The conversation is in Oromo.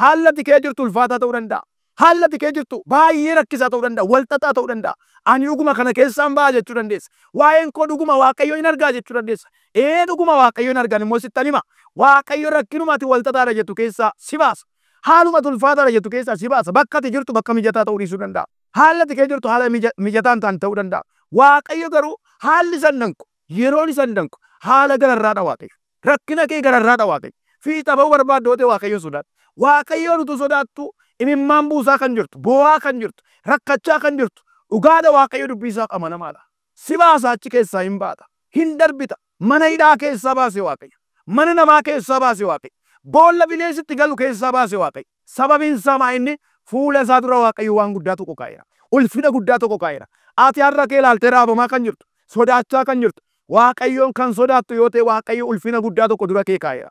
Haalli ati kee jirtu ulfaataa ta'uu danda'a. Haalli ati kee jirtu baay'ee rakkisaa ta'uu danda'a. Walxaxaa ta'uu danda'a. Ani dhuguma kana keessaan ba'a jechuu dandeessa. Waa'een koo dhuguma Waaqayyo hin argaa jechuu dandeessa. Ee, dhuguma Waaqayyo hin argan immoo sittan hima. Waaqayyo rakkinuma ati walxaxaadha jettu keessaa si baasa. Haaluma ati ulfaataadha jettu keessaa si baasa. Bakka ati jirtu bakka mijataa ta'uu dhiisuu danda'a. Haalli ati kee jirtu haala mijataa hin taane ta'uu danda'a. Waaqayyo garuu haalli isa hin danqu. Yeroon isa hin danqu. Haala gararraadha Waaqayyo. Rakkina kee gararraadha Waaqayyo. Fiixa ba'uu barbaadda yoo ta'e Waaqayyoon sodaadhu. Waaqayyoon utuu sodaattuu imimmaan buusaa kan jirtu, boo'aa kan jirtu, rakkachaa kan jirtu, dhugaadha Waaqayyo dubbii isaaf amanamaadha. Si baasa, achi keessaa hin baata. Hin darbita. Mana hidhaa keessaa baase Waaqayyo. Mana namaa keessaa baase Waaqayyo. Boolla bineensitti galu keessaa baase Waaqayyo. Sababiin isaa maa inni fuula isaa dura Waaqayyo waan guddaa tokko kaa'eera. Ulfina guddaa tokko kaa'eera. Ati har'a kee ilaaltee raafamaa kan jirtu, sodaachaa kan jirtu, Waaqayyoon kan sodaattu yoo ta'e, Waaqayyo ulfina guddaa tokko dura kee kaa'eera.